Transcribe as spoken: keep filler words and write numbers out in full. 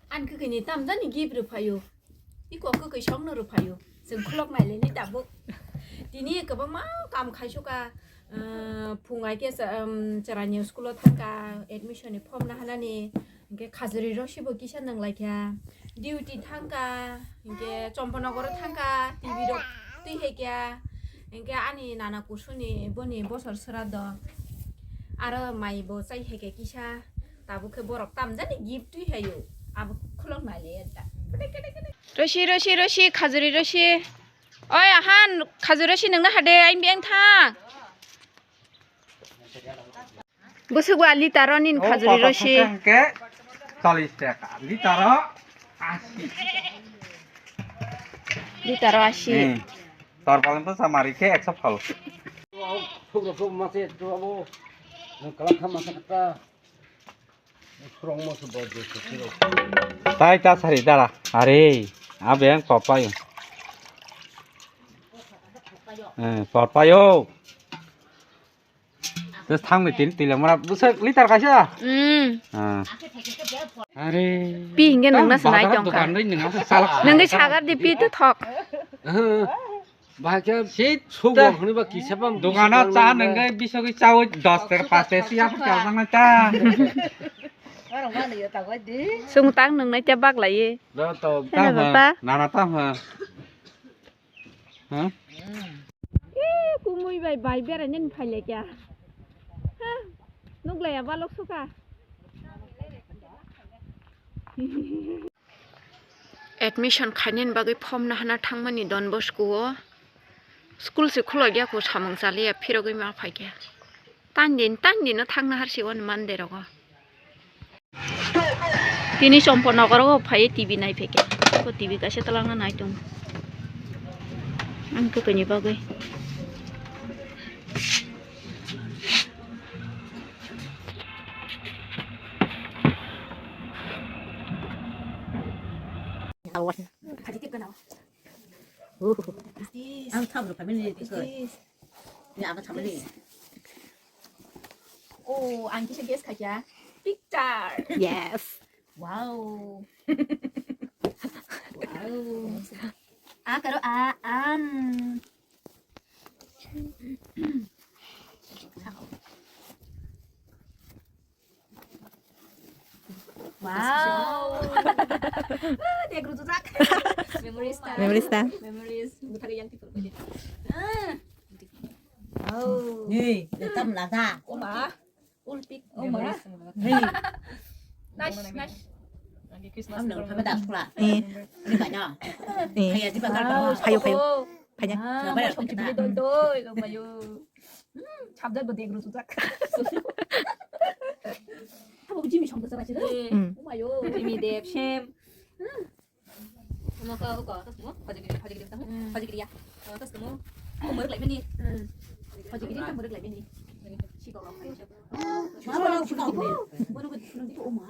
Ani kwkwi ni tamjani gift rwphaio. Iko kwkwi songno rwphaio. Chwng khulok naileni tabuk. Tini kwbangma kam khaisukha, ah, phung hai khe cha-, um, chwraini school o thangkha, admission ni form nahanani, hinkhe khajuri rosibo kisa nanglaikha, duty thangkha, hinkhe Chomponogoro thangkha, T V rok twi haikha, hinkhe ani nana kusuni boni bosor srado, aro mai bo chai haikha kisa. Tabuk khe borok tamjani gift twi haio. Abo khulok naile da. Rosi, rosi, rosi, khajuri rosi. Oi, ahan, khajuri rosi nungna hade, ain biang thang. Bwswk ba litaro nin khajuri rosi. Hwnkhe challis taka. Litaro asi. Litaro asi. Hmm. Torpalni bwsa mari khe ekso phal. Tai ta sari dara. Are, abe ang papayo. Eh, papayo. Terus thang ni tin tilang mara busa litar kaisa. Hmm. Ah. Are. Pi hingke nang na sanai tong ka. Nang ke sagar di pi tu thok. Bahai khe si suk rok hwnwi ba kisa bam dogano cha nang khe bisogwi chawi dos taka paanch taka si yapha kal nang ta. Sung tang nang nai ta bak lai ye. Nana ta ha. Nana ta ha. Ha? Eh, kumui bai bai bera nyen phai le kya. Ha. Nuk lai ya balok suka. Admission khainani bagwi form nahana thangmani Don Bosco o. School se khulok ya kho samung chaliya phirogwi ma phaikhe. Tandin, tandino thangna harsi o Monday rogo. Tini Chompo nokorogo phaiwi T V nai phaikhe. Ko T V kaisa twlangna nai tongo. Ang kwtwini bagwi. Ang thap rw phaimani tiko. Ni ang thamani. Oh, ang kisa guess khaikha. Picture. Yes. Wow. Wow. A karo a, am. Wow. Dek rujujak. Memories ta. Memories ta. Memories. Buthar yang tikul. Ah. Wow. Hey, tam lada. Oma. Ulpik. Oma. Hey. Nice, nice. Am nang phama das pula. Eh. Ni ba nya. Eh. Kaya di ba kal. Phayo, phayo. Phanya. Ah, mo song chibili doi doi lo mayo. Hmm, chapjak bo dek rujujak. Abo jimi song dojak achi. Hmm. Oh mayo. Jimi dep sem. Hmm. Mo ka ko ka mo phajigiri phajigiri ta. Hmm. Phajigiri ya. Oh, tas mo. Ko muruk lai bini. Hmm. Phajigiri ta muruk lai bini. Si ko lo. Mama lo si ko. Bono ko. Oh ma.